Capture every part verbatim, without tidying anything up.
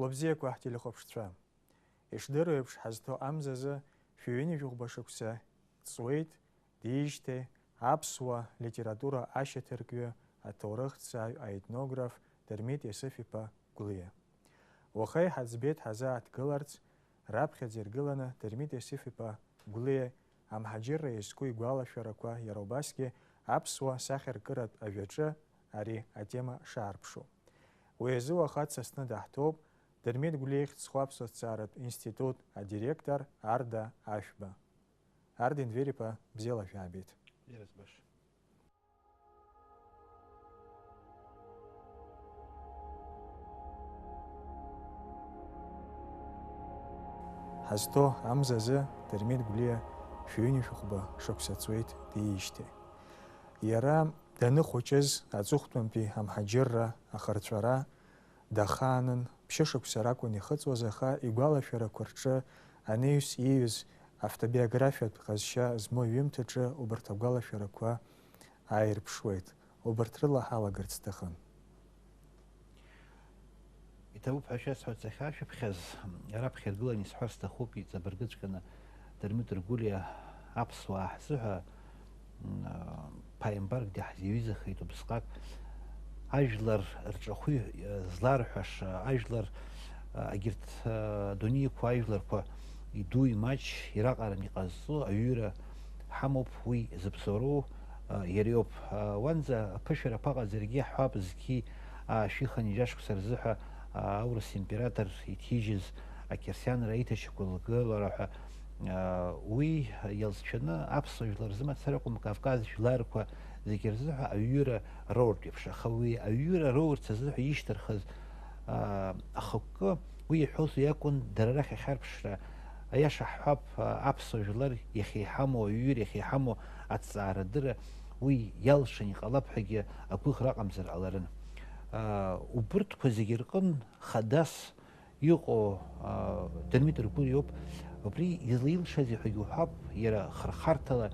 Уабзиақәа ҳтелехәаԥшцәа! Ишдыру еиԥш, ҳазҭо амзазы шәи ҩынҩажәи хәба шықәса ҵуеит, диижьҭеи аԥсуа литература ашьаҭаркҩы, аҭоурыхҭҵааҩ, аетнограф Дырмит Иосиф-иԥа Гәлиа. Уаха иҳаӡбеит ҳазааҭгыларц, раԥхьаӡа иргыланы Дырмит Иосиф-иԥа Гәлиа амҳаџьырра иазку игәалашәарақәа, иара убасгьы аԥсуа сахьаркыратә ажәаҿы ари атема шаарԥшу. Уи азы уаха дсасны даҳҭоуп Дырмит Гәлиа ихьӡ зху аԥсуа ҭҵааратә институт адиректор Арда Ашәба. Арда Енвер-иԥа, бзиала шәаабеит. Бзиара збаша. Ҳазҭо амзазы Дырмит Гәлиа шәи ҩынҩажәи хәба шықәса ҵуеит диижьҭеи. Иара даныхәыҷыз аҵыхәтәантәи амҳаџьырра ахырҵәара дахаанын, ԥшьышықәса ракәын ихыҵуаз, аха игәалашәарақәа рҿы анаҩс ииҩыз автобиографиатә ҟазшьа змоу иҩымҭаҿы убарҭ агәалашәарақәа ааирԥшуеит. Убарҭ рыла ҳалагарц сҭахын. Иҭабуп ҳәа шәасҳәарц ахьаашәыԥхьаз, раԥхьа иргыланы исҳәар сҭахуп, иҵабыргыҵәҟьаны Дырмит Гәлиа аԥсуаа ҳзыҳәа, м, ԥааимбарк даҳзиҩызахеит убысҟак. Ажәлар рҿахәы, э, зларҳәаша, ажәлар, э, агьырҭ, э, адунеиқәа ажәларқәа иду имаҷ, ираҟараны иҟазҵо аҩыра ҳамоуп, уи зыбзоуроу, э, иара иоуп. Э, уанӡа аԥышәарақәа ҟазаргьы иаҳҳәап, зқьи аашәи хынҩажәа шықәса рзыҳәа, э, аурыс император иҭижьыз ақьырсианра аиҭашьақәыргылара ҳәа, э, уи иалҵшәаны аԥсуа жәлар рзы мацара акәым, Кавказ жәларқәа зегьы рзыҳәа аҩыра роуртә еиԥш. Аха уи аҩыра роурц азыҳәа ишьҭырхыз, аа, ахықәкы, уи иҳәоз уи акәын, дара рахь ахьарԥшра. Аиаша ҳҳәап, аа, аԥсуа жәлар иахьеиҳамоу, аҩыра иахьеиҳамоу аҭҵаарадырра уи иалшан иҟалап ҳәагьы агәыӷра ыҟамзар ҟаларын. Аа, убырҭқәа зегьы рҟын хадас иҟоу, аа, Дырмит Гәлиоуп. Убри излаилшазеи ҳәагьы уҳәап, иара хырхарҭала,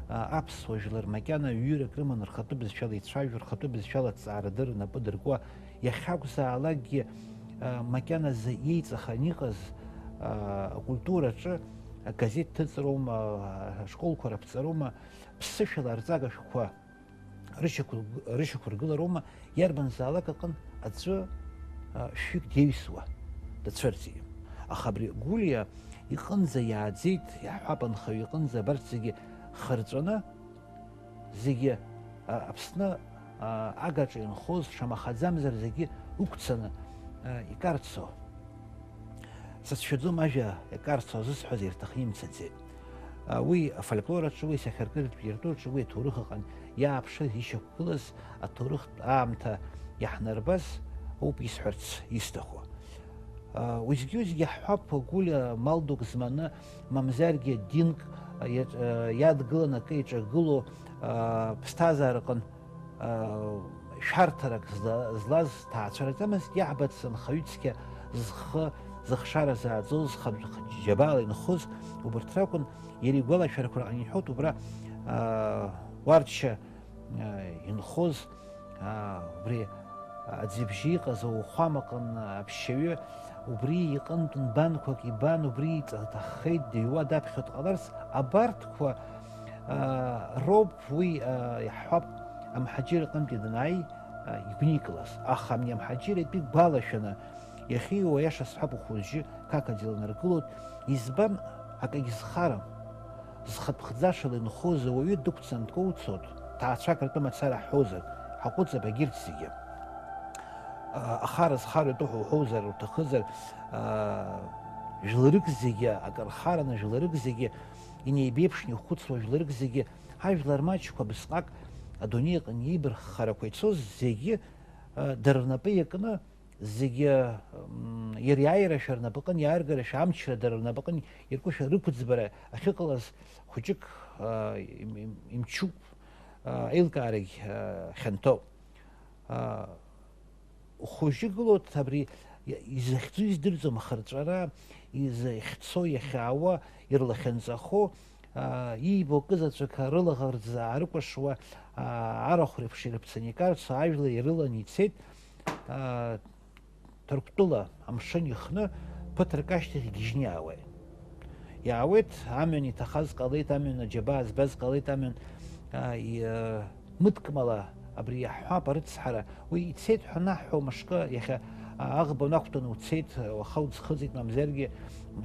аа, аԥсуа жәлар макьана ҩырак рыман рхатәы бызшәала ицәажәо, рхатәы бызшәала аҭҵаарадырра напы дыркуа, иахьакәзаалакгьы, аа, макьаназы иеиҵаханы иҟаз, аа, акультураҿы агазеҭ ҭыҵроума, ашколқәа раԥҵароума, ԥсышәала арҵага шәҟәқәа рышьақәыргылароума, иарбанзаалак аҟын аӡәы, а, шәҩык деҩсуа дацәырҵит. Аха абри Гәлиа иҟынӡа иааӡеит, иаҳҳәап, анхаҩы иҟынӡа абарҭ зегьы хырҵәаны, зегьы, а, Аԥсны, а, агаҿа инхоз, шамахаӡамзар зегьы ықәцаны, а, икарцо. Сацәшәаӡом ажәа икарцо азысҳәаз ирҭахны имцаӡеит. А, уи афольклор аҿы, уи асахьаркыратә литератураҿы, уи аҭоурых аҟны иааԥшыз, ишьақәгылаз аҭоурыхтә аамҭа иаҳнарбаз ауп исҳәарц исҭаху. А, уеизгьы-уеизгьы иаҳҳәап, Гәлиа мал дук зманы, мамзаргьы динк, а, иаҿ-, а, иадгыланы акы иҿагылоу, а, ԥсҭазаараҟын, аа, шәарҭарак зла-, злаз ҭаацәараӡамызт, иаҳбац анхаҩы цқьа зхы, зыхшара зааӡоз, хатә џьабаала инхоз убарҭ ракәын, иара игәалашәарақәа рҟны иҳәоит, убра, аа, Уарча, аа, инхоз, аа, убри аӡибжьы иҟаз ауахәамаҟын аԥшьаҩы, убри иҟынтә нбанқәак ибан, убри иҵаҭаххеит, дыҩуа даԥхьо дҟаларц, абарҭқәа, аа, роуп уи, аа, иаҳҳәап, амҳаџьыр иҟынтәи данааи, аа, игәникылаз. Аха абни амҳаџьыр итәы игәалашәаны, иахьиуа, аиаша сҳәап, ухәыжьы қақаӡа иланаргылоит. Избан, акагьы зхарам. Зхатә хӡашала инхоз ауаҩы дықәҵан дкоуцоит, ҭаацәак ртәы мацара ҳҳәозар, ҳаҟәыҵып агьырҭ зегьы. А, ахара зхароу атәы ҳәа уҳәозар, уҭахызар, а, жәларык зегьы, акы рхараны, жәларык зегьы инеибеиԥшны ихәыцуа, жәларык зегьы, ҳажәлар маҷқәа абысҟак адунеи аҟны иеибарххарақәа ицоз зегьы, а, дара рнапы иакны, зегьы, м, ириааирашәа рнапаҟын, иааргарашәа, амчра дара рнапаҟын иркушәа, рықәӡбара ахьыҟалаз хәыҷык, а, им-, им-, имчуп, а, аилкаарагь, а, хьанҭоуп. А, хәыжьы гылоит абри, и-, изахьӡу издырӡом ахырҵәара, изахьцо, иахьаауа, ирлахьынҵахо, а, иибо акызаҵәык рылаӷырӡ аарыкәашуа, а, арахә реиԥш ирыԥцаны икарцо ажәлар ирылан ицеит. А, Ҭырқәтәыла амшын ихны, ԥыҭрак ашьҭахь гьежьны иаауеит. Иаауеит, амҩан иҭахаз ҟалеит, амҩан аџьабаа збаз ҟалеит, амҩан, а, и-, а, мыткмала абри иаҳҳәап, арыцҳара, уи ицеит ҳәа анаҳҳәо мышкы, иахьа, а, аӷба унақәтәаны уцеит, уаха уӡхыҵит, мамзаргьы,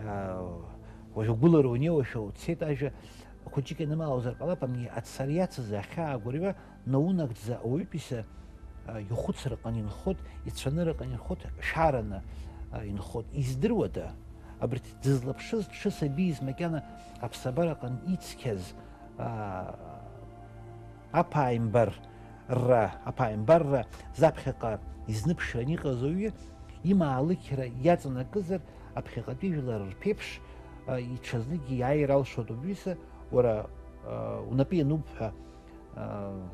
а, уажә угәылара унеиуашәа уцеит, ажәа хәыҷык ианымаауазар ҟалап, амни ацара иацыз ахьаа агәырҩа наунагӡа ауаҩытәыҩса, а, ихәыцраҟны инхоит, ицәанырраҟны инхоит, шәараны, а, инхоит. Издыруада, абарҭ дызлаԥшыз ҽыс абиз макьана аԥсабараҟны ицқьаз, а, аԥааимбарра, аԥааимбарра заԥхьаҟа изныԥшран иҟаз ауаҩы имаалықьра иаҵанакызар, аԥхьаҟатәи жәлар рԥеиԥш, а, иҽазныгьы иааир алшоит убриса, уара, а, унапы иануп ҳәа, а,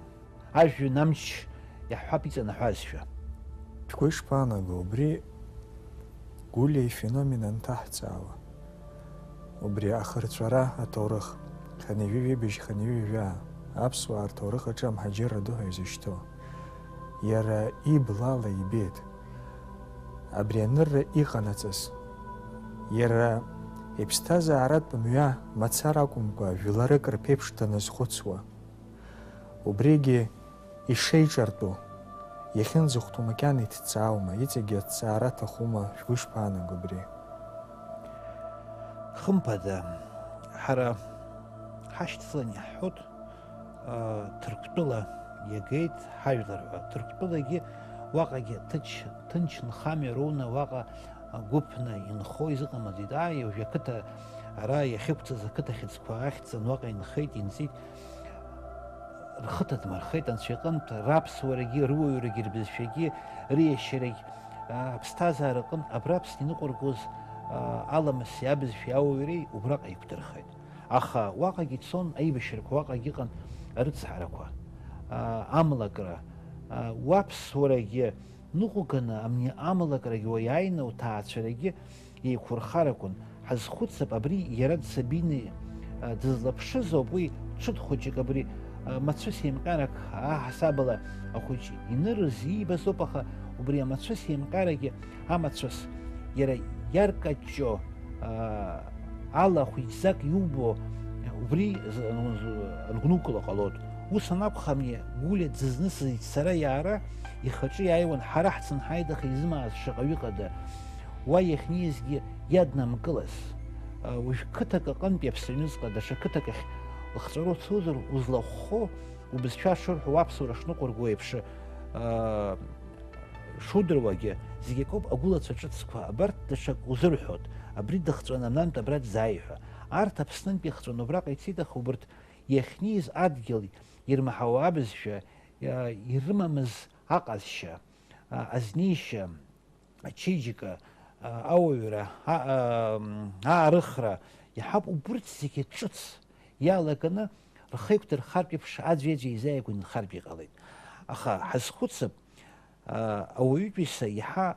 ажәҩан амч иаҳҳәап иҵанаҳәазшәа. Шәгәы ишԥаанаго, убри Гәлиа ифеномен анҭаҳҵаауа? Убри ахырҵәара аҭоурых, хынҩажәи жәибжь, хынҩажәи жәаа, аԥсуаа рҭоурых аҿы амҳаџьырра ду ҳәа изышьҭоу, иара иблала ибеит. Абри анырра иҟанаҵаз, иара иԥсҭазааратә мҩа мацара акәымкәа, жәларык рԥеиԥш даназхәыцуа, убригьы ишеиҿартәу, иахьынӡахәҭоу макьана иҭҵааума, иҵегьы аҭҵаара аҭахума, шәгәы ишԥаанаго абри? Хымԥада, ҳара ҳашьҭалан иаҳҳәоит, а, Ҭырқәтәыла иагеит ҳажәлар ҳәа. Ҭырқәтәылагьы уаҟагьы ҭыч-, ҭынч нхамҩа роуны уаҟа гәыԥны инхо изыҟамлаӡеит. Ааи, уажәы ақыҭа ара иахьықәҵаз ақыҭа хьыӡқәа ахьӡын уаҟа инхеит, инҵит. Рхы ҭадмырхеит Анцәа иҟынтә, раԥсуарагьы, рыуаҩрагьы, рбызшәагьы, риашьарагь, а, аԥсҭазаара аҟынтә абра Аԥсны иныҟәыргоз, а, аламыси абызшәеи ауаҩреи убраҟа иқәдырхеит. Аха уаҟагьы цон аибашьрақәа, уаҟагьы ыҟан арыцҳарақәа, а, амлакра, а, уаԥсуарагьы ныҟәганы, амни амлакрагьы уа иааины уҭаацәарагьы еиқәырхарақәан. Ҳазхәыцып, абри иара дсабины, а, дызлаԥшыз ауп, уи ҽыҭ хәыҷык абри, а, мацәыс еимҟьарак аҳасабала ахәыҷ инырыз иибаз ауп, аха убри амацәыс еимҟьарагьы амацәыс иара иаркаҷҷо, а, ала хәыҷӡак иубо, убри з-, ангәнукыло ҟалоит. Ус анакәхамгьы, Гәлиа дзызнысыз ицара-иаара ихаҿы иааиуан, ҳара ҳцын ҳааит, аха изымааз шаҟаҩы ыҟада? Уа иахьнеизгьы иаднамкылаз. Уажә қыҭак аҟынтәи аԥсра аҩныҵҟа даҽа қыҭак ахь лыхҵәара уцозар, узлахәхо, убызшәа шырҳәо, уаԥсуара шныҟәырго еиԥш, шудыруагьы, зегь акоуп агәылацәа ҿыцқәа, абарҭ даҽак узырҳәоит, абри дыхҵәаны анантә абра дзааи ҳәа. Арҭ Аԥснынтәи ихҵәаны убраҟа ицеит, аха убарҭ иахьнеиз адгьыл ирмаҳауа абызшәа, ирымамыз аҟазшьа, азнеишьа, ачеиџьыка, ауаҩра, аарыхра, иаҳауп, убырҭ зегьы ҿыц иалаганы рхы еиқәдырхартә еиԥш, аӡәи-аӡәи еизааигәаны инхартә иҟалеит. Аха ҳазхәыцып, ауаҩытәыҩса иаҳа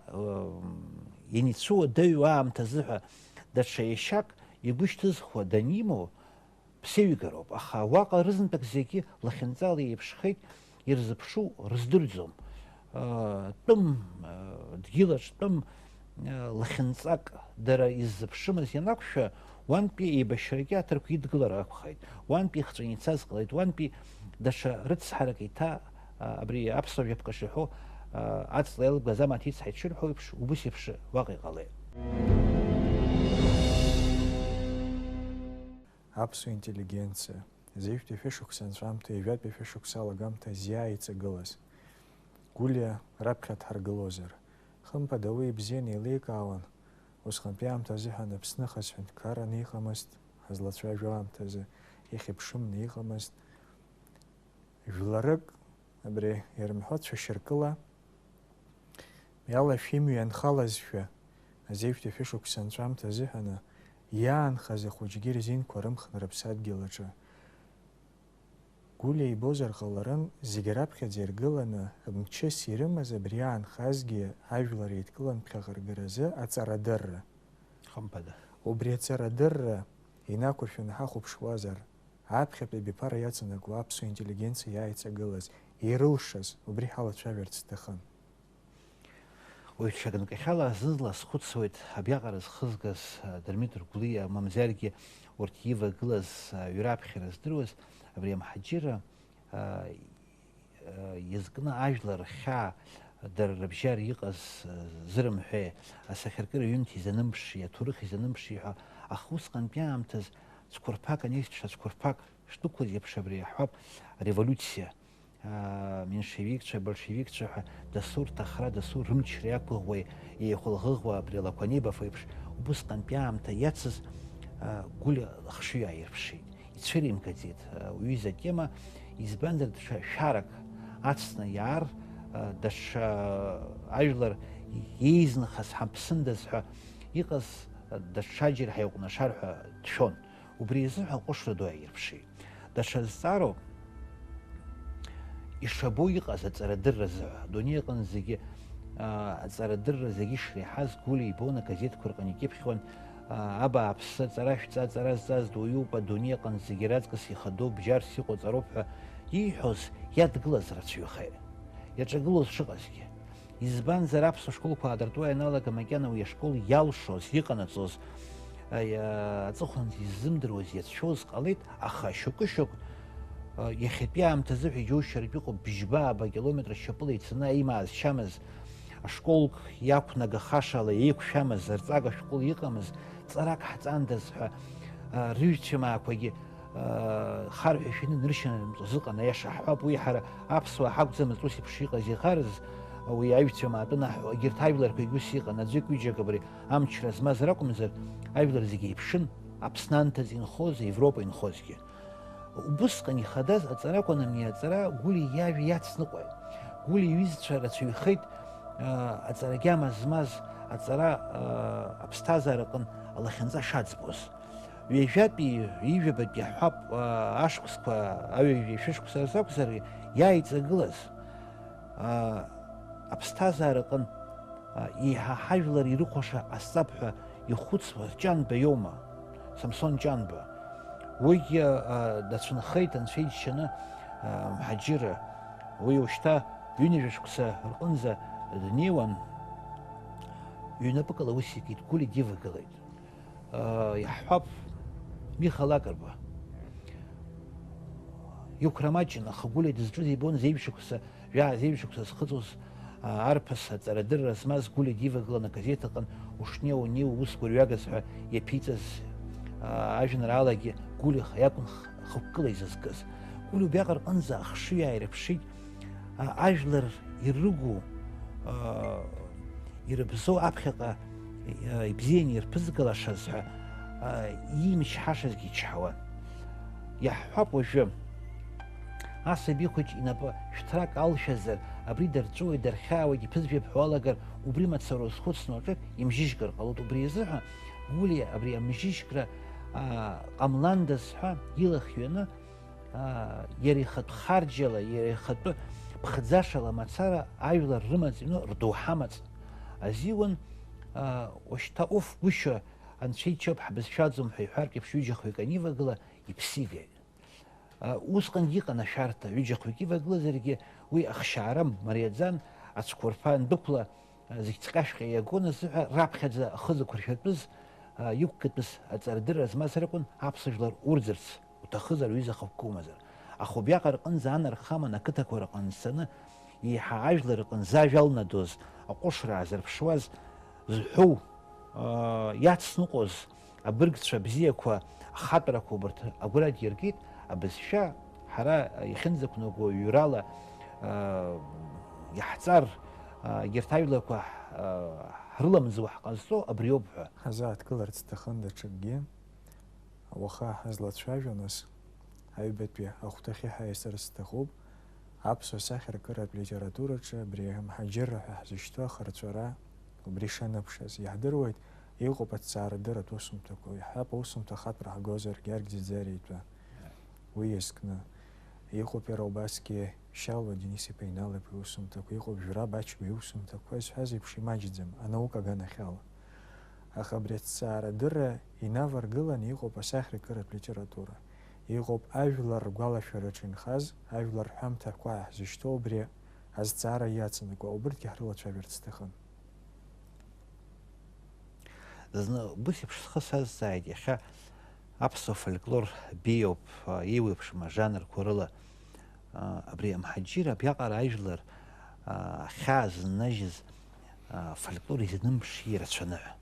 ианицәыуадаҩу аамҭазы ҳәа даҽа ешьак игәышьҭызхуа данимоу, ԥсеиҩгароуп, аха уаҟа рызынтәык зегьы лахьынҵала еиԥшхеит, ирзыԥшу рыздырӡом. Тәым, дгьылаҿ тәым, лахьынҵак дара иззыԥшымыз ианақәшәа, уантәи еибашьрагьы аҭырқә идгылар акәхеит, уантәи ихҵәаны ицаз ҟалеит, уантәи даҽа рыцҳарак еиҭа, абри аԥсуа жәаԥҟа шиҳәо, аҵла иалбгаз амаҭ ицҳа иҽырҳәо еиԥш, убыс еиԥш уаҟа иҟалеит. Аԥсуа интеллигенциа, зежәтәи шәышықәса анҵәамҭа, ҩажәатәи шәышықәса алагамҭа зиааиҵагылаз, Гәлиа раԥхьа дҳаргылозар, хымԥада, уи ибзианы еиликаауан, усҟантәи аамҭа азыҳәан Аԥсныхас ҳәынҭқарраны иҟамызт, ҳазлацәажәо аамҭазы ихьыԥшымны иҟамызт. Жәларык, абри ирымҳәо цәашьыркыла, иалашәа имҩа нхалазшәа, азеижәтәи шәышықәса анҵәамҭа азыҳәаны иаанхаз ахәыҷгьы рзинқәа рымхны рыԥсадгьыл аҿы. Гәлиа ибозар ҟаларын, зегь раԥхьаӡа иргыланы, мчыс ирымаз абри аанхазгьы ажәлар еидкылан ԥхьаҟа ргаразы аҵарадырра. Хымԥада. Убри аҵарадырра инақәыршәаны ҳахәаԥшуазар, аԥхьатәи абиԥара иаҵанакуа аԥсуа интеллигенциа иааиҵагылаз, ирылшаз, убри ҳалацәажәарц сҭахын. Уаҩ ҽа ганкахьала зны-зынла схәыцуеит абиаҟара зхызгаз, а, Дырмит Ргәлиа, мамзаргьы урҭ ивагылаз, а, ҩраԥхьара здыруаз абри амҳаџьырра, а, а, иазкны ажәлар рхьаа, дара рыбжьара иҟаз, а, зырымҳәеи, асахьаркыра ҩымҭа изанымԥши, аҭоурых изанымԥши ҳәа, аха усҟантәи аамҭаз цәқәырԥак, анешьцәа цәқәырԥак шдәықәлаз еиԥш абри иаҳҳәап, ареволиуциа, аа, меншевикцәа, большевикцәа ҳәа дасу рҭахра, дасу рымчра иақәыӷәӷәа, еихәылӷыӷуа абри алақәа анеибафо еиԥш, убысҟантәи аамҭа иацыз, аа, Гәлиа ахшыҩ ааирԥшит. Ицәыримгаӡеит, аа, уҩыза атема, избанзар, даҽа шәарак ацны иаар, аа, даҽа ажәлар еизнахаз ҳамԥсындаз ҳәа иҟаз, даҽаџьара ҳаиҟәнашар ҳәа дшәон. Убри азыҳәа аҟәышра ду ааирԥшит. Даҽа зҵаароуп, ишабо иҟаз аҵарадырра азыҳәа, адунеи аҟны зегьы, аа, аҵарадырра зегьы ишреиҳаз Гәлиа ибон, агазеҭқәа рҟны икьыԥхьуан, аа, абааԥсы, аҵара шәҵа, аҵара зҵаз дуаҩуп, адунеи аҟны зегьы раҵкыс ихадоу бџьарс иҟоу аҵароуп ҳәа ииҳәоз иадгылаз рацәаҩхеит, иаҿагылоз шыҟазгьы. Избанзар, аԥсуа школқәа аадыртуа ианалага, макьана уи ашкол иалшоз, иҟанаҵоз, аи-, аҵыхәанӡа иззымдыруаз иацәшәоз ҟалеит, аха шьоукы-шьоук, а, иахьатәи аамҭазы ҳәа иџьоушьартә иҟоуп, бжьба-ааба километр шьапыла ицаны аимаа зшьамыз, ашколк иақәнагахашала еиқәшәамыз, рҵага шәҟәыла иҟамыз, ҵарак ҳҵандаз ҳәа, а, рыҩцәа маақәагьы, аа, харҳәа шәины ныршьанарымҵо зыҟан, аиаша ҳҳәап, уи ҳара аԥсуаа ҳакәӡамызт ус еиԥш иҟаз иӷарыз, уи аҩцәа маатәын аҳ-, егьырҭ ажәларқәагь ус иҟан, аӡәык-ҩыџьак абри амчра змаз ракәымзар, ажәлар зегьы еиԥшын, Аԥсны анҭыҵ инхоз, Европа инхозгьы. Убысҟан ихадаз аҵара акәын ани аҵара, Гәлиа иажәа иацныҟәеит. Гәлиа иҩызцәа рацәаҩхеит, аа, аҵара агьама змаз, аҵара, аа, аԥсҭазаара аҟын алахьынҵа шаӡбоз. Ҩажәатәи, ҩажәижәабатәи ҳҳәап, аа, ашықәсқәа, аҩажәи шәышықәса рзы акәзар, иааиҵагылаз, аа, аԥсҭазаара аҟын, аа, еиҳа ҳажәлар ирыхәаша ҟасҵап ҳәа ихәыцуаз Ҷанба иоума? Самсон Ҷанба. Уигьы, аа, дацәынхеит Анцәа иџьшьаны, аа, мҳаџьырра. Уи уажәшьҭа ҩынҩажәа шықәса рҟынӡа днеиуан, ҩнапыкла аус икит, Гәлиагьы ивагылеит. Иаҳҳәап, Миха Лакрба. Иқәра маҷын, аха Гәлиа дызҿыз ибон, зеижә шықәса, жәаа зеижә шықәса зхыҵуаз, а, арԥыс, аҵарадырра змаз Гәлиа дивагылан агазеҭ аҟын ушнеиуа унеиуа ус гәырҩагаз ҳәа иаԥиҵаз, а, ажәеинраалагьы Гәлиа иакәын х-, хықәкыла изызкыз. Гәлиа убриаҟара рҟынӡа ахшыҩ ааирԥшит, а, ажәлар ирыгу, а, ирыбзоу аԥхьаҟа, а, ибзианы ирԥызгалашаз ҳәа, а, иимчҳашазгьы ичҳауан. Иаҳҳәап уажәы, асаби хәыҷ инапы шәҭрак алшәазар, абри дарҵәуеит, дархьаауеит, иԥызжәап ҳәа уалагар, убри мацара узхәыцны уаҿык имжьыжьгар ҟалоит. Убри азыҳәа Гәлиа абри амжьыжьгра, а, ҟамландаз ҳәа илахь ҩаны, аа, иара ихатә харџьала, иара ихатәы ԥхӡашала мацара ажәлар рымаҵ иҩны рдоуҳа амаҵ азиуан, аа, уашьҭа уф гәышьа, анцәа иччоуп, ҳбызшәаӡом ҳәа иҳәартә еиԥш ҩыџьа-хҩык анивагыла, иԥсигеит. Аа, усҟангьы иҟан ашәарҭа, ҩыџьа-хҩык ивагылазаргьы уи ахшьаара мариаӡан, ацәқәырԥа андәықәла, зегь ҵҟьашәҟьа иагон азыҳәа, раԥхьаӡа ахы зықәыршәатәыз, а, иқәкытәыз аҵарадырра змаз ракәын аԥсуа жәлар урӡырц уҭахызар, ҩыза хықәкы умазар. Аха убриаҟара рҟынӡа анарха аман ақыҭақәа рҟынӡа цаны, еиҳа ажәлар рҟынӡа ажәа алнадоз, аҟәышра аазырԥшуаз, зҳәоу, а, иацныҟәоз, абыргцәа бзиақәа, ахатәрақәа убарҭ агәра диргеит, абызшәа ҳара иахьынӡақәнаго ҩрала, аа, иаҳҵар, аа, егьырҭ ажәларқәа, аа, ҳрыламӡуа ҳҟазҵо абриоуп ҳәа. Ҳазааҭгыларц сҭахын даҽакгьы. Уаха ҳазлацәажәо, нас, аҩбатәи ахәҭахьы ҳаиасыр сҭахуп. Аԥсуа сахьаркыратә литератураҿы абри амҳаџьырра ҳәа ҳзышьҭоу ахырҵәара убри шаныԥшыз. Иаҳдыруеит, иҟоуп аҭҵаарадырратә усумҭақәа, иаҳҳәап, аусумҭа ахатәра ҳгозаргьы аргӡаӡара итәы. Уи иазкны. Иҟоуп иара убасгьы Шьалуа Денис-иԥа Инал-иԥа иусумҭақәа, иҟоуп Жәраб Ачба иусумҭақәа, исҳәаз еиԥш, имаҷӡам, анаука аганахьала. Аха абри аҭҵаарадырра инаваргыланы иҟоуп асахьаркыратә литература. Иҟоуп ажәлар ргәалашәараҿы инхаз, ажәлар рҳәамҭақәа ҳзышьҭоу абри азҵаара иаҵанакуа, убырҭгьы ҳрылацәажәарц сҭахын. Зны убыс еиԥш схы сазҵааит, иахьа аԥсуа фольклор беиоуп, а, еиуеиԥшым ажанрқәа рыла. А, абри амҳаџьыр абриаҟара ажәлар, а, ахьаа зыннажьыз, а, фольклор изанымԥши ирацәаны ҳәа.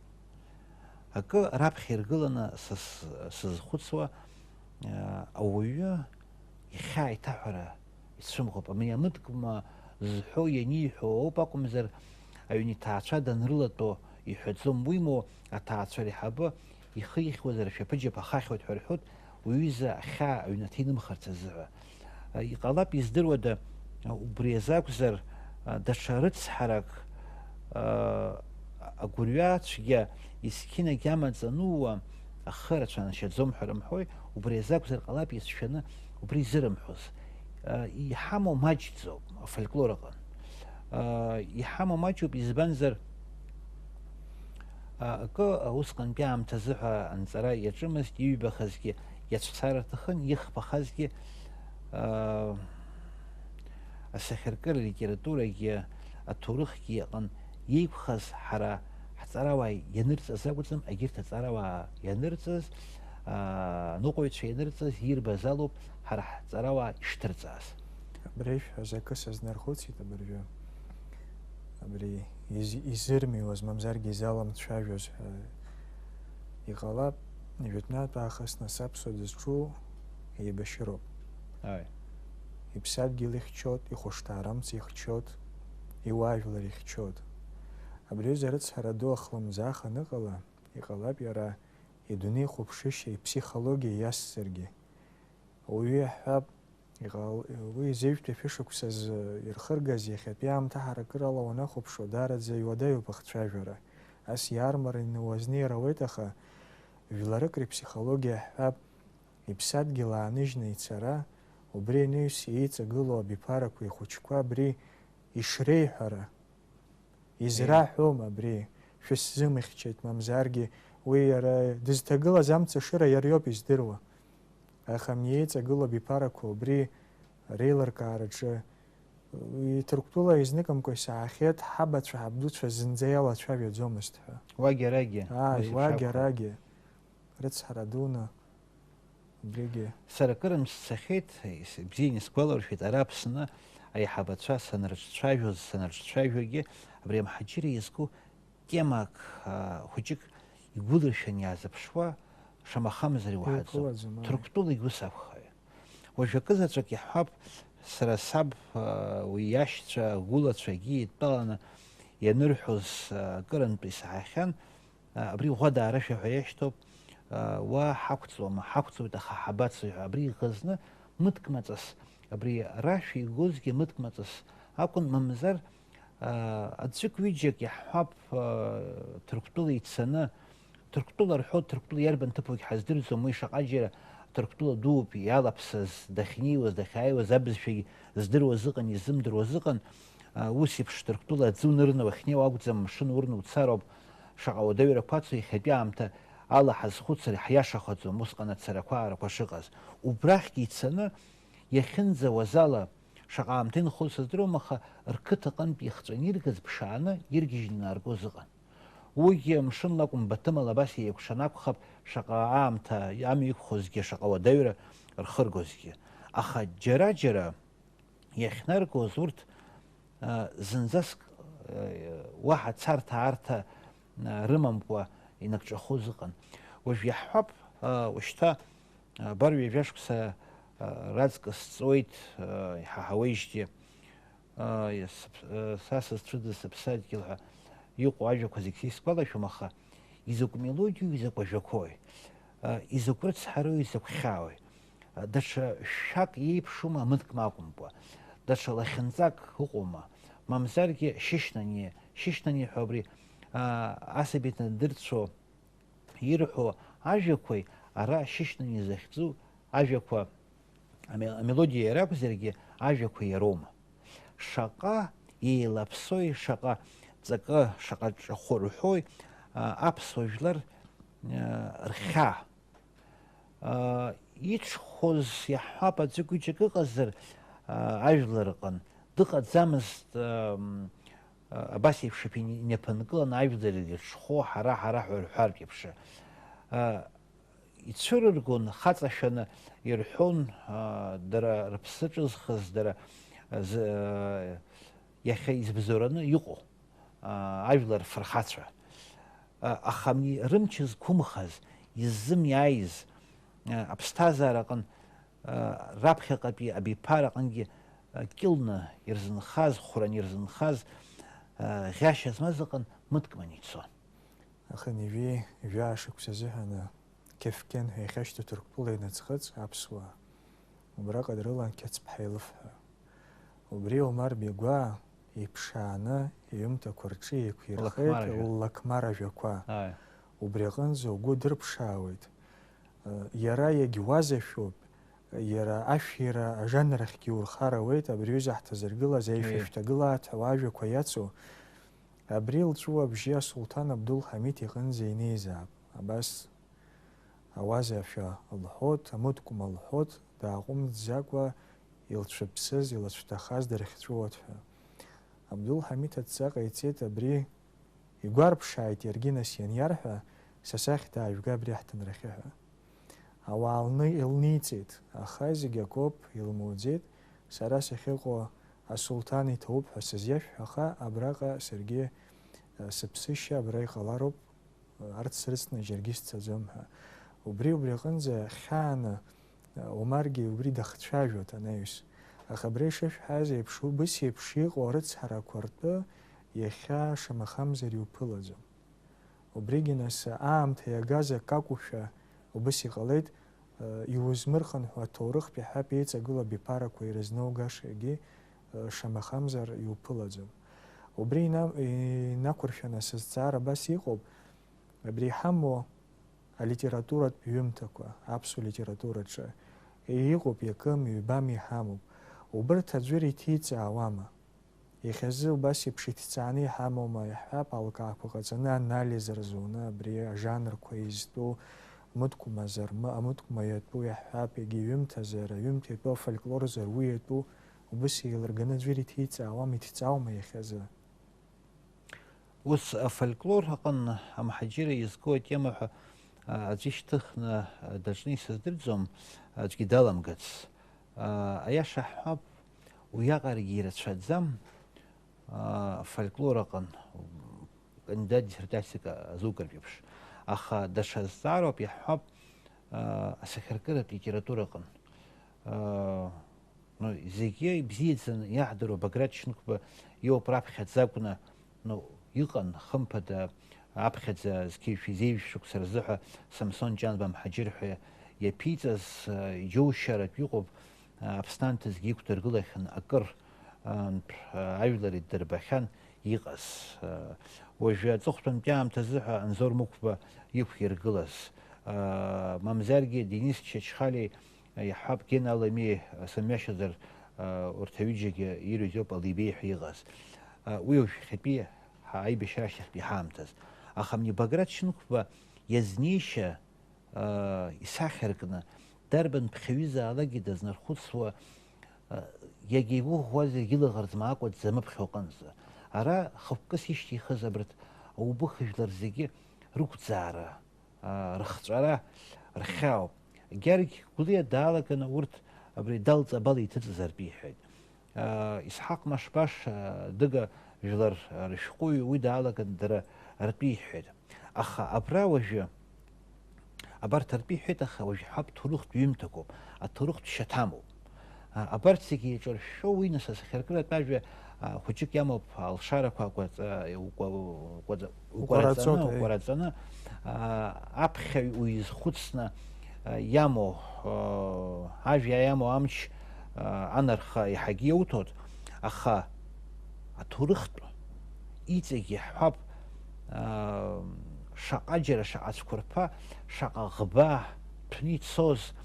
Акы раԥхьа иргыланы са с-, сызхәыцуа, а, ауаҩы ихьаа иҭаҳәара ицәымӷуп. Амни амыткма зҳәо ианиҳәо ауп акәымзар, аҩн иҭаацәа данрылатәо иҳәаӡом. Уимоу, аҭаацәа реиҳабы ихы ихьуазар, ашәаԥыџьаԥ ахахьуеит ҳәа рҳәоит, уҩыза ахьаа аҩнаҭа инымхарц азыҳәа. Иҟалап, издыруада, убри азы акәзар, даҽа рыцҳарак, агәырҩа цәгьа есқьынагь амаҵ анууа, ахы рацәанашьаӡом ҳәа рымҳәои, убри азы акәзар ҟалап ицәшәаны убри изырымҳәоз. Иҳамоу маҷӡоуп афольклор аҟны. Иҳамоу маҷуп, избанзар, акы усҟантәи аамҭазы ҳәа анҵара иаҿымызт, иҩбахазгьы иацәцар рҭахын, ихԥахазгьы, асахьаркыра литературагьы, аҭоурыхгьы иҟан еиқәхаз ҳара ҳҵарауаа ианырҵаз акәӡам, егьырҭ аҵарауаа ианырҵаз, аныҟәаҩцәа ианырҵаз ирбаз алоуп ҳара ҳҵарауаа ишҭырҵааз. Абри ишәҳәаз акы сазнархәыцит абыржәы. Абри из-, изырмиуаз, мамзаргьы изаламцәажәоз ҳәа иҟалап, жәытәнатә аахыс нас аԥсуа дызҿу еибашьыроуп. Ааи. Иԥсадгьыл ихьчоит, ихәышҭаарамц ихьчоит, иуаажәлар ихьчоит. Абри аҩыза арыцҳара ду ахлымӡаах аныҟала, иҟалап иара идунеихәаԥшышьа, иԥсихологиа иасзаргьы. Ауаҩы иаҳҳәап, иҟал-, уи зежәтәи шәышықәсазы ирхыргаз иахьатәи аамҭа ҳаракырала уанахәаԥшуа, даараӡа иуадаҩуп ахцәажәара. Ас иаармараны уазнеир ауеит, аха жәларык рыԥсихологиа иаҳҳәап, иԥсадгьыл ааныжьны ицара, убри анаҩс еиҵагылоу абиԥарақәа, ихәыҷқәа абри ишреиҳәара, израҳәом абри, шәысзымыхьчеит, мамзаргьы уи иара дызҭагылаз амца ашыра иара иоуп издыруа. Аха иеиҵагылоу абиԥарақәа убри реилыркаараҿы, уи Ҭырқәтәыла изныкымкәа исаҳахьеит, ҳабацәа, ҳабдуцәа зынӡа иалацәажәаӡомызт ҳәа. Уагьарагьы, ааи, ус еиԥш акәхап. Уагьарагьы. Рыцҳара дуны. Убригьы. Сара акырынтә сцахьеит, ис-, бзианы исгәаларшәеит, ара Аԥсны аиҳабацәа санрыҿцәажәоз, санрыҿцәажәогьы, абри амҳаџьыраа иазку темак, а, хәыҷык игәылыршәан иаазыԥшуа, шамахамзар иуаҳаӡом. Иуԥылаӡом, ааи. Ҭырқәтәылагь ус акәхеит. Уажәакы заҵәык иаҳҳәап, сара саб, а, уи иашьцәа, агәылацәагьы идтәаланы ианырҳәоз, а, акырынтә исаҳахьан, Абри ӷәадаара шәаҳәа иашьҭоуп, уа ҳақәҵуама, ҳақәҵуеит, аха ҳабацои ҳәа. Абри иӷызны мыткмаҵас, абри рашәа игозгьы мыткмаҵас акәын, мамзар, аӡәык-ҩыџьак иаҳҳәап, Ҭырқәтәыла ицаны, Ҭырқәтәыла рҳәо, Ҭырқәтәыла иарбан ҭыԥугь ҳаздырӡом, уи шаҟа џьара Ҭырқәтәыла дууп, иалаԥсаз, дахьнеиуаз, дахьааиуаз абызшәагь здыруаз ыҟан, изымдыруаз ыҟан, ус еиԥш Ҭырқәтәыла аӡы унырны уахьнеиуа акәӡам, амшын урны уцароуп, Шаҟа уадаҩрақәа ацу иахьатәи аамҭа ала ҳазхәыцыр ҳиашахаӡом, усҟан ацарақәа аарақәа шыҟаз. Убрахьгьы ицаны, иахьынӡауаз ала, шаҟа аамҭа инхоз сыздыруам, аха рқыҭаҟынтә ихҵәаны иргаз ԥшааны иргьежьны инаргоз ыҟан. Уигьы мшынла акәым, баҭымала абас еикәшан акәхап, шаҟа аамҭа амҩа иқәхозгьы, шаҟа уадаҩра рхыргозгьы. Аха џьара-џьара иахьнаргоз урҭ, а, зынӡаск, а, уаҳа царҭа-аарҭа, а, рымамкәа инагҿахоз ыҟан. Уажә иаҳҳәап, а, ушьҭа, а, абар ҩажәа шықәса, а, раҵкыс ҵуеит, а, иҳаҳауеижьҭеи, а, сыԥ-, а, са сызцәыӡыз сыԥсадгьыл ҳәа иҟоу ажәақәа зегь сисгәалашәом, аха изакә мелодиоу, изакә ажәақәои, а, изакә рыцҳароу, изакә хьаауеи. А, даҽа шәак иеиԥшума амыткма акәымкәа? Даҽа лахьынҵак ыҟоума? Мамзаргьы Шьышьнани, Шьышьнани ҳәа убри, а, асаби дандырцәо ирҳәо ажәақәеи ара Шьышьнани захьӡу ажәақәа, аме-, амелодиа иара акәзаргьы, ажәақәа иароума? Шаҟа еилаԥсои, шаҟа ҵакы, шаҟа ҿахәы рҳәои, а, аԥсуа жәлар, а, рхьаа. А, иҽхәоз иаҳҳәап, аӡәы-гәыҷык ыҟазар, а, ажәлар рҟын дыҟаӡамызт, ам, Абас еиԥш инеиԥынкыланы ажәлар ирҿхо ҳара-ҳара ҳәа рҳәартә еиԥш. Ицәырыргон, хаҵашәаны ирҳәон, дара рыԥсы ҿызхыз, дара, иахьа избзоураны иҟоу ажәлар фырхацәа. Аха абни рымч зқәымхаз, иззымиааиз, аԥсҭазаара аҟын, раԥхьаҟатәи абиԥара аҟынгьы кьылны ирзынхаз, хәраны ирзынхаз, ӷьашьа змаз аҟын мыткманы ицон. Аха ҩажәи жәаа шықәса азыҳәаны Кефкен ҳәа иахьашьҭоу Ҭырқәтәыла иныӡхыҵ аԥсуаа. Убраҟа дрылан Қьацԥҳа илыф ҳәа. Убри Омар Бегәаа иԥшааны иҩымҭақәа рҿы еиқәирхеит Лакмар ажәа. Ллакмар ажәақәа. Ааи. Убри аҟынӡа угәы дырԥшаауеит. Иара иагьуазашәоуп, иара ашәира ажанр ахьгьы иурхар ауеит, абри аҩыза ҳҭазыргылаз аишәа Ии. Шәҭагылааит ҳәа уа ажәақәа иацу. Абри лҵәыуабжьы асулҭан Абдул Ҳамид иҟынӡа инеизаап. Абас ауазашәа лҳәоит, амыткәма лҳәоит, дааҟәымҵӡакәа илцәыԥсыз, илацәҭахаз дырхьҵәыуоит ҳәа. Абдул Ҳамид адҵа ҟаиҵеит, абри игәарԥшааит иаргьы нас ианиарҳәа, са сахь даажәга абри аҳҭынрахьы ҳәа. Ауаа лны-, илниҵеит, аха зегь акоуп, илмуӡеит, сара сахьыҟоу асулҭан иҭоуп ҳәа сызиашәҳәаха, абраҟа саргьы, э, сыԥсышьа абра иҟалароуп, арҭ срыцны џьаргьы сцаӡом ҳәа. Убри, убри аҟынӡа хьааны, Омаргьы убри дахцәажәоит анаҩс. Аха абра ишышәҳәаз еиԥш, убыс еиԥш иҟоу арыцҳарақәа ртәы иахьа шамахамзар иуԥылаӡом. Убригьы нас аамҭа иагаз акакәушәа убыс иҟалеит, э, иузмырхынҳәуа аҭоурыхтә иаҳҳәап еиҵагылоу абиԥарақәа ирызнаугашагьы, э, шамахамзар иуԥылаӡом. Убри ина-, инақәыршәаны сызҵаара абас иҟоуп, абри иҳамоу алитературатә ҩымҭақәа, аԥсуа литератураҿы, иҟоуп, иакым, ҩбам иҳамоуп. Убырҭ аӡәыр иҭиҵаауама? Иахьазы убас еиԥш иҭҵааны иҳамоума, иаҳҳәап, алкаақәа ҟаҵаны анализ рзуны абри ажанрқәа изтәу мыткәмазар, м-, амыткәма иатәу иаҳҳәап, егьи ҩымҭазар, аҩымҭа иатәу афольклорзар уи иатәу, убыс еилырганы аӡәыр иҭиҵаауама, иҭҵаауама иахьазы? Ус афольклор аҟын амҳаџьырра изку атема ҳәа, а, аӡәы ишьҭыхны, а, даҿны исыздырӡом, аӡәгьы даламгац. А, аиаша ҳҳәап, уиаҟарагьы ирацәаӡам, а, афольклор аҟын, м, кандидат диссертациак азукыртә еиԥш. Аха даҽа зҵаароуп иаҳҳәап, а, асахьаркыратә литература аҟын. А, Ну, зегьы ибзиаӡаны иаҳдыруа Баграт Шьынқәба иоуп раԥхьаӡа акәны, ну, иҟан, хымԥада, аԥхьаӡа зқьи жәшәи зеижә шықәса рзыҳәа Самсон Ҷанба Мҳаџьыр ҳәа иаԥиҵаз, э, иџьоушьаратә иҟоуп, э, Аԥсны анҭыҵгьы иқәдыргылахьан акыр, э, ажәлар иддырбахьан иҟаз. Э, уажәы аҵыхәтәантәи аамҭазы ҳәа Анзор Мықәба иқәиргылаз, э, мамзаргьы Денис Чачхалиеи Иаҳҳәап, Гена Аламиа, сымҩашьозар, урҭ аҩыџьагьы ирҩыз иоуп Алибеи ҳәа иҟаз. Уи уажә иахьатәи ҳа-, аибашьра ашьҭахьтәи ҳаамҭаз. Аха абни Баграт Шьынқәба иазнеишьа, исахьаркны, дарбан ԥхьаҩызаалакгьы дазнархәыцуа, иагьа игәыӷуаз егьи лаӷырӡ маакәа дзамыԥхьо аҟынӡа. Ара хықәкыс ишьҭихыз абарҭ аубыхжәлар зегьы рықәӡаара, аа, рыхҵәара рхьаауп. Гьаргь Гәлиа даалаганы урҭ абри далҵ абала иҭыҵыз ртәы иҳәеит. Аа, Исҳаҟ Машбаш, аа, Дыга жәлар рышәҟәыҩҩы уи даалаганы дара ртәы иҳәеит. Аха абра уажәы, абарҭ ртәы иҳәеит, аха уажә иҳәап, ҭоурыхтә ҩымҭақәоуп, аҭоурыхтә шьаҭамоуп. А, абарҭ зегьы еиҿыршәшәо уи, нас, асахьаркыратә ажәа, а, хәыҷык иамоуп, алшарақәа кәаҵа-, укәа-, укәаҵа-, укәараҵоит, укәараҵаны, ии. Укәараҵаны, а, аԥхьаҩ уизхәыцны, а, иамоу, а, ажәа иамоу амч, а, анарха иаҳагьы иауҭоит, аха аҭоурыхтә иҵегь иаҳҳәап, аа, шаҟа џьара шаҟа цәқәырԥа, шаҟа ӷба ҭәны ицоз,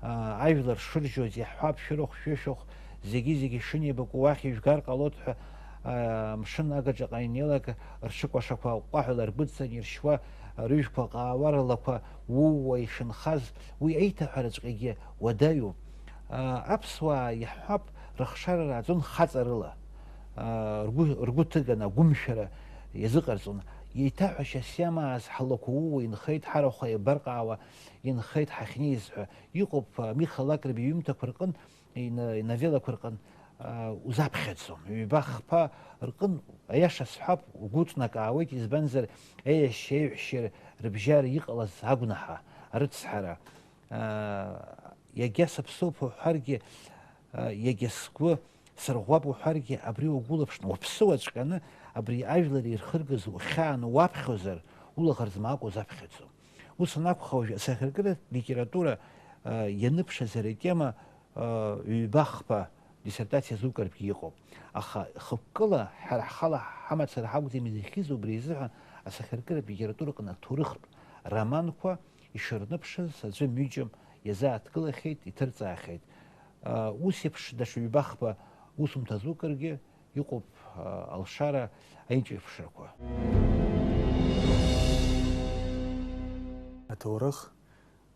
аа, ажәлар шыржьоз иаҳҳәап, шәырахә, шәышәахә, зегьы-зегьы шынеибаку уахь ижәгар ҟалоит ҳәа, аа, амшын агаҿаҟа инеилак, рҽыкәашақәа аҟәҟәаҳәа ларгәыдҵан иршьуа, рыжәқәа ҟаауа рлақәа ууа ишынхаз, уи аиҭаҳәараҵәҟьагьы уадаҩуп. Аа, аԥсуаа иаҳҳәап, рыхшара рааӡон хаҵарыла. ргәы, ргәы ҭыганы агәымшәара иазыҟарҵон. Еиҭаҳәашьас иамаз ҳлақәа ууа инхеит, ҳарахә еибарҟаауа инхеит ҳахьнеиз ҳәа. Иҟоуп, Миха Лакрба иҩымҭақәа рҟын, ина-, иновеллақәа рҟын, узаԥхьаӡом. Ҩба-хԥа рҟын, аиаша сҳәап, угәы ҿнакаауеит, избанзар, еиашьеи еиҳәшьеи рыбжьара иҟалаз агәнаҳа, арыцҳара. Иагьа сыԥсуп уҳәаргьы, иагьа сгәы сырӷәӷәап уҳәаргьы, абри угәылаԥшны, уаԥсыуаҵәҟьаны абри ажәлар ирхыргаз ухьааны уаԥхьозар, улаӷырӡ маакәа узаԥхьаӡом. Ус анакәха, уажә асахьаркыратә литература, а, ианыԥшыз ари атема, а, ҩба-хԥа диссертациа зукыртәгьы иҟоуп. Аха хықәкыла ҳара ҳхала ҳамацара ҳакәӡам изыхьыз, убри азыҳәан асахьаркыратә литератураҟны аҭоурыхтә романқәа ишырныԥшыз аӡәы-ҩыџьа иазааҭгылахьеит, иҭырҵаахьеит. А, ус еиԥш даҽа ҩба-хԥа усумҭа зукыргьы иҟоуп, а, алшара аиҿеиԥшрақәа. Аҭоурых,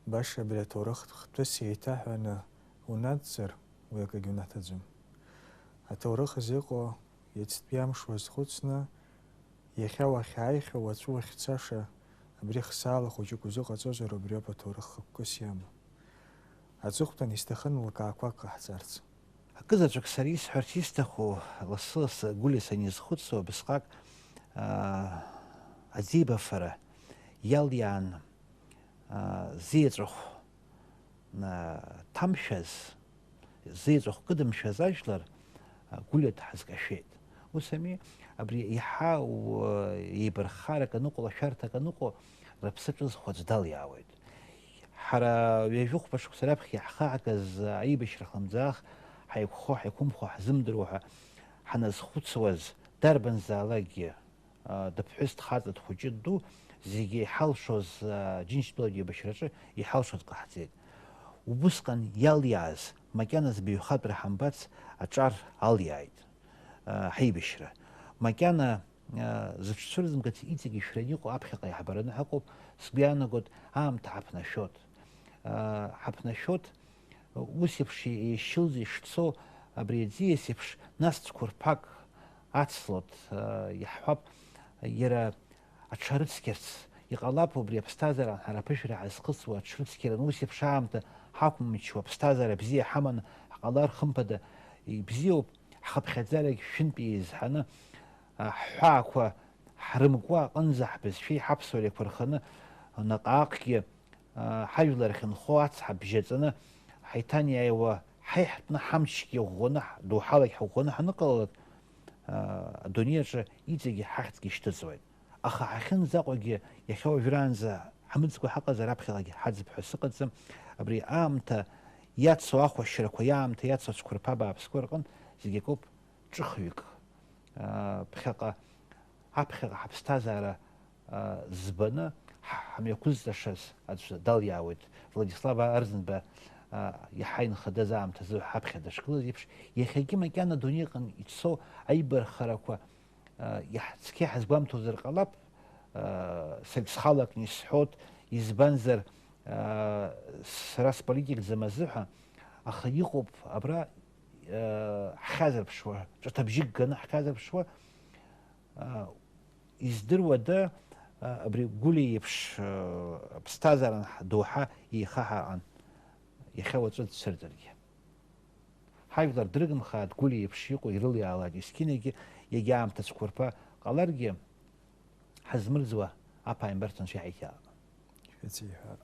баша абри аҭоурых хҭыс еиҭаҳәаны унацзар, уи акгьы унаҭаӡом. Аҭоурых зыҟоу иацтәи амш уазхәыцны, иахьа уахьааихьоу, уаҵәы уахьцаша, абри хсаала хәыҷык узыҟаҵозар, убриоуп аҭоурых хықәкыс иамоу. Аҵыхәтәан исҭахын лкаақәак ҟаҳҵарц. Акызаҵәык сара исҳәарц исҭаху, лассы-лассы Гәлиа санизхәыцуа, убысҟак, аа, аӡеибафара иалиаан, аа, зеиҵәахә, аа, ҭамшәаз, зеиҵәахә кыдымшәаз ажәлар, аа, Гәлиа дҳазкашәеит. Ус ами, абри иаҳа, уу, еибарххарак аныҟоу, лашәарҭак аныҟоу, рыԥсы ҿызхуа аӡә далиаауеит. Ҳара ҩажәи хәба шықәса раԥхьа иаҳхаҳгаз аибашьра хлымӡаах, ҳаиқәхо, ҳаиқәымхо, ҳзымдыруа ҳәа ҳаназхәыцуаз, дарбанзаалакгьы, а, дыԥҳәыс, дхаҵа, дхәыҷы, дду, зегьы иҳалшоз, а, Џьынџьтәылатә еибашьраҿы иҳалшоз ҟаҳҵеит. Убысҟан иалиааз, макьана збаҩхатәра ҳамбац, аҿар алиааит, а, ҳаибашьра. Макьана зыҽцәырзымгац иҵегь ишәраны иҟоу аԥхьаҟа иаҳбараны ҳаҟоуп, сгәы иаанагоит, аамҭа ҳаԥнашәоит. Ҳаԥнашәоит, ус еиԥш еишьылӡа ишцо абри аӡиас еиԥш, нас цәқәырԥак ацлот, иаҳҳәап, иара аҽарыцқьарц. Иҟалап убри аԥсҭазаара ҳара аԥышәара ҳазхыҵуа аҽрыцқьаран, ус еиԥш аамҭа ҳақәымчуа, аԥсҭазаара бзиа ҳаманы ҳҟалар, хымԥада, ибзиоуп, ҳхыԥхьаӡарагь шәынтә еизҳаны, ҳҳәаақәа ҳрымкуа аҟынӡа ҳбызшәеи ҳаԥсуареи еиқәырханы, наҟ-ааҟгьы, ҳажәлар ахьынхо ацҳа бжьаҵаны, ҳаиҭанеиааиуа, ҳаиҳатәны ҳамчгьы ӷәӷәаны, доуҳалагь ҳаӷәӷәаны ҳаныҟалалак, адунеи аҿы иҵегьы ҳахьӡгьы шьҭыҵуеит. Аха ҳахьынӡаҟоугьы, иахьа уажәраанӡа ҳамыӡкәа ҳаҟазар, аԥхьаҟагьы ҳаӡып ҳәа сыҟаӡам. Абри аамҭа иацу ахәашьрақәа, иаамҭа иацу ацәқәырԥа бааԥсқәа рҟынтә зегь акоуп. Ҿыхҩык, аа, ԥхьаҟа, аԥхьаҟа ҳаԥсҭазаара, аа, збаны ҳ-, ҳамҩақәызҵашаз аӡә далиаауеит. Владислав Арӡынба, аа, иаҳа инхадаз аамҭазы ҳаԥхьа дышгылаз еиԥш, иахьагьы макьана адунеи аҟны ицо аибархарақәа, аа, иаҳ-, цқьа иҳазгәамҭозар ҟалап, аа, саргь схала акны исҳәот, избанзар, аа, сара сполитикӡам азыҳәа, аха иҟоуп абра, ҳхьазырԥшуа, ҿыҭбжьык ганы ҳхьазырԥшуа, издыруада, абри Гәлиа иеиԥш аԥсҭазаара доуҳа еихаҳаҟан, иахьа уаҵәы дцәырҵыргьы. Ҳажәлар дрыгымхааит, Гәлиа иеиԥш иҟоу ирылиаалааит, есқьынагьы, иагьа аамҭа цәқәырԥа ҟаларгьы, ҳазмырӡуа аԥааимбарцәа анцәа иҳаиҭиаап. Шәыцеиҳәа.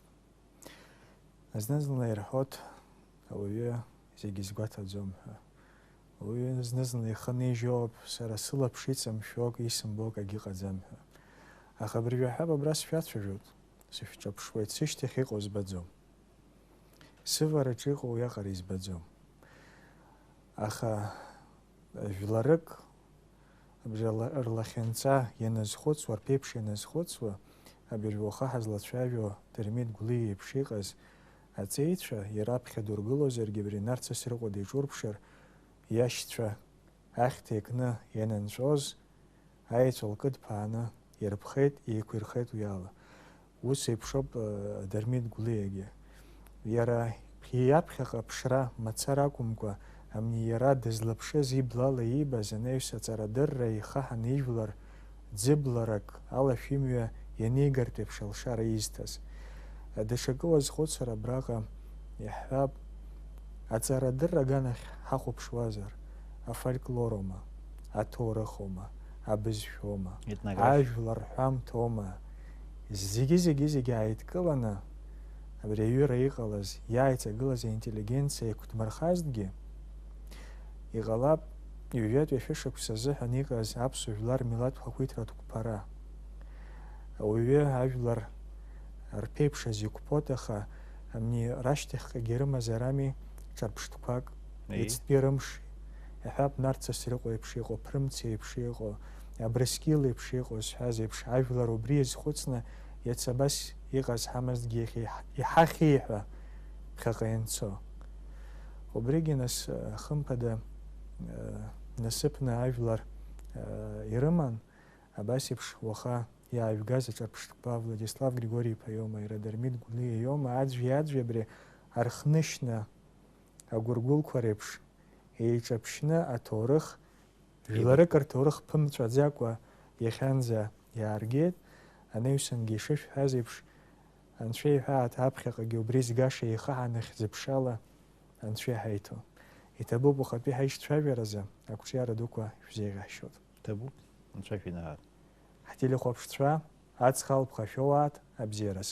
Зны-зынла ирҳәоит, ауаҩы зегьы изгәаҭаӡом ҳәа. Ауаҩы зны-зынла ихы нижьуоуп, сара сылаԥш иҵамшәо акы исымбо акгьы ыҟаӡам ҳәа. Аха абыржәы аҳәап абра сшәацәажәоит, сышәҿаԥшуеит, сышьҭахь иҟоу збаӡом. Сывараҿы иҟоу уиаҟара избаӡом. Аха жәларык абжала-, рлахьынҵа ианазхәыцуа, рԥеиԥш ианазхәыцуа, абыржәы уаха ҳазлацәажәо Дырмит Гәлиа иеиԥш иҟаз аҵеицәа, иара аԥхьа дургылозаргьы, абри Нарҭ Сасрыҟәа диҿурԥшыр, иашьцәа ахьҭа икны ианынҵәоз, аеҵәа лкыдԥааны ирԥхеит, еиқәирхеит уи ала. Ус еиԥшоуп, э, Дырмит Гәлиагьы. Иара иаԥхьаҟа аԥшра мацара акәымкәа, Амни иара дызлаԥшыз иблала иибаз анаҩс аҵарадырра ихаҳан ижәлар ӡыбларак алашәымҩа ианигартә еиԥш алшара изҭаз. Даҽакы уазхәыцыр абраҟа иаҳҳәап, аҵарадырра аганахь ҳахәаԥшуазар, афольклорома, аҭоурыхома, абызшәома, Етнографиа. Ажәлар рҳәамҭоума, зегьы, зегьы, зегьы ааидкыланы абри аҩыра иҟалаз, иааиҵагылаз аинтеллигенциа еиқәдмырхазҭгьы, иҟалап, ҩажәатәи ашәышықәса азыҳәан иҟаз аԥсуа жәлар милаҭ хақәиҭратә қәԥара. Ауаҩы ажәлар рԥеиԥшаз иқәԥоит, аха амни рашьҭахьҟагьы ирымазар ами ҿырԥштәқәак, Еи. Иацтәи рымш, иаҳҳәап, Нарҭ Сасрыҟәа еиԥш иҟоу, Ԥрымц еиԥш иҟоу, Абрыскьыл еиԥш иҟоу зҳәаз еиԥш, ажәлар убри иазхәыцны, иацы абас иҟаз ҳамазҭгьы иахьа иҳ-, иҳахьи ҳәа ԥхьаҟа ианцо. Убригьы нас, э, хымԥада, э, насыԥны ажәлар, э, ирыман, абас еиԥш уаха иаажәгаз аҿырԥштәқәа Владислав Григори-иԥа иоума, иара Дырмит Гәлиа иоума, аӡәи-аӡәи абри архнышьна агәыргәылқәа реиԥш еиҿаԥшьны аҭоурых, жәларык рҭоурых ԥымҵәаӡакәа иахьанӡа иааргеит, анаҩсангьы ишышәҳәаз еиԥш, Анцәа иҳәааит, аԥхьаҟагьы убри згаша еихаҳаны хьӡыԥшала Анцәа иҳаиҭо. Иҭабуп, уахатәи ҳаишьцәажәаразы ақәҿиара дуқәа шәзеиӷьаҳшьоит. Иҭабуп, Анцәа шәинаҳар. Ҳтелехәаԥшцәа, аҵх алԥха шәоуааит, абзиараз.